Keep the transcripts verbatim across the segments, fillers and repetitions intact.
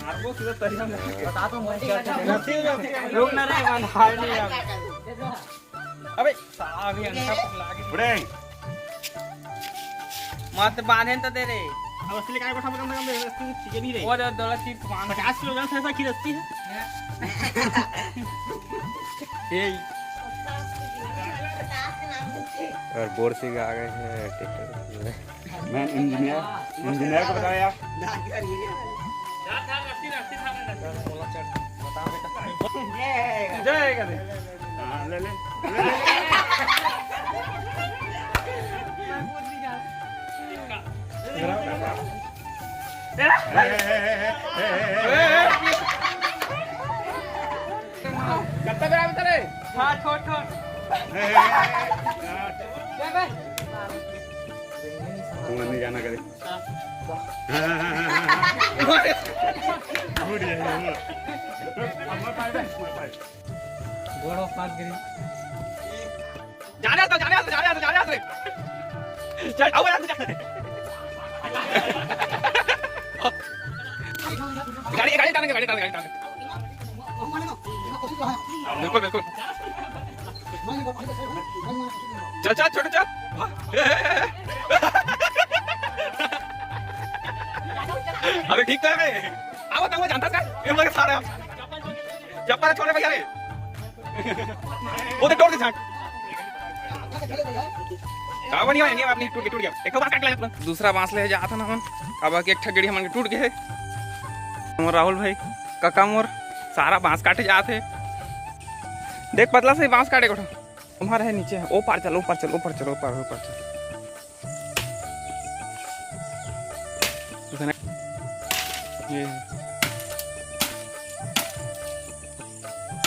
मारबो सीधा तरिया में। बता तो, मत कर। रुक ना रे, मन हार नहीं है। अबे साला अभी अंडा फुला के उड़े। मत बांधे तो दे रे। अब असली काय गोठा में कम से कम दे, तू ठीक नहीं रे। वो दो, दो तीन पाँच। पचास किलो का ऐसा की रस्सी है। ये। और बोर सिंह आ गए हैं ट्रैक्टर। मैं इंजीनियर, इंजीनियर को बताया। जाएगा दे। हाँ, ले ले। कितना ग्राम था रे? हाँ, छोड़, छोड़। तू नहीं जाना करे। गोड़ो हाथ गिरी। जाने दो, जाने दो, जाने दो, जाने दो। चल, आओ यार, चल। गाड़ी, गाड़ी टालेंगे, गाड़ी टालेंगे, गाड़ी टालेंगे। बिल्कुल, बिल्कुल। चल, चल, छोटू, चल। अबे ठीक तो है बे। आओ, तो वो जानता था, ये लोग सारे। चप्पल छोड़े भैया रे। वो तो तोड़ के झांक। का बनी होय, नहीं, अपनी टूट गया, टूट गया। एक ठो बांस काट ले अपन। दूसरा बांस ले जात हन हमन। अब एक ठो गेड़ी हमन के टूट गए हे। हमर राहुल भाई, काका मोर, सारा बांस काटे जात हे। देख, पतला से बांस काटे गोठा। तुम्हारा है नीचे, ओ पार चल, ओ पार चल, ओ पार चल, ओ पार, ओ पार चल। ये।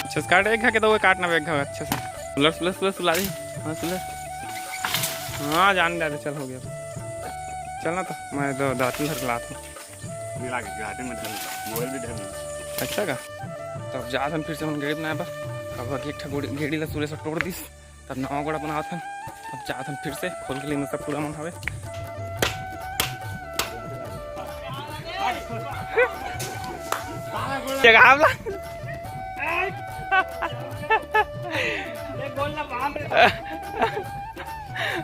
अच्छे से काट, एक घा के तो वो काटना, एक घा अच्छे से। सुलर, सुलर, सुलर, सुला दी। हाँ, सुलर। हाँ, जान दे, चल, हो गया। चल ना तो, मैं दो, दातुन धर के लात हूँ। मिला के घाटे में धर, मोबाइल भी धर। अच्छा का? तब जात हन फिर से हमन गेड़ी बनाए बा। अब एक ठा गोड़ी, गेड़ी ला सुरेश तोड़ दिस। तब नवा गोड़ा बनावत हन। अब जात हन फिर से, खोल के लेन सब पूरा मन हवे। जगह हमला।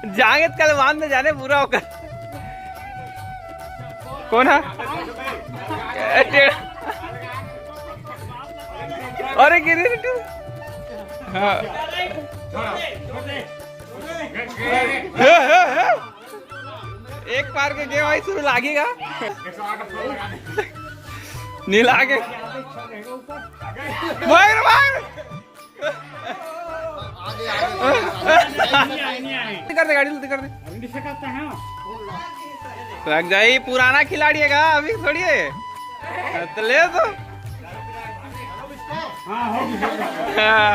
जांगे त कल बांध दे जाने पूरा होकर। कौन है? ए, टेढ़ा। अरे गिरी रे तू। हाँ। हे, हे, हे। एक पार के गेम आई शुरू लागेगा। नहीं लागे। भाई रे भाई। आगे, आगे, आगे। कर दे गाड़ी, कर दे। लग जाए, पुराना खिलाड़ी है का, अभी थोड़ी है। तो ले तो। हाँ।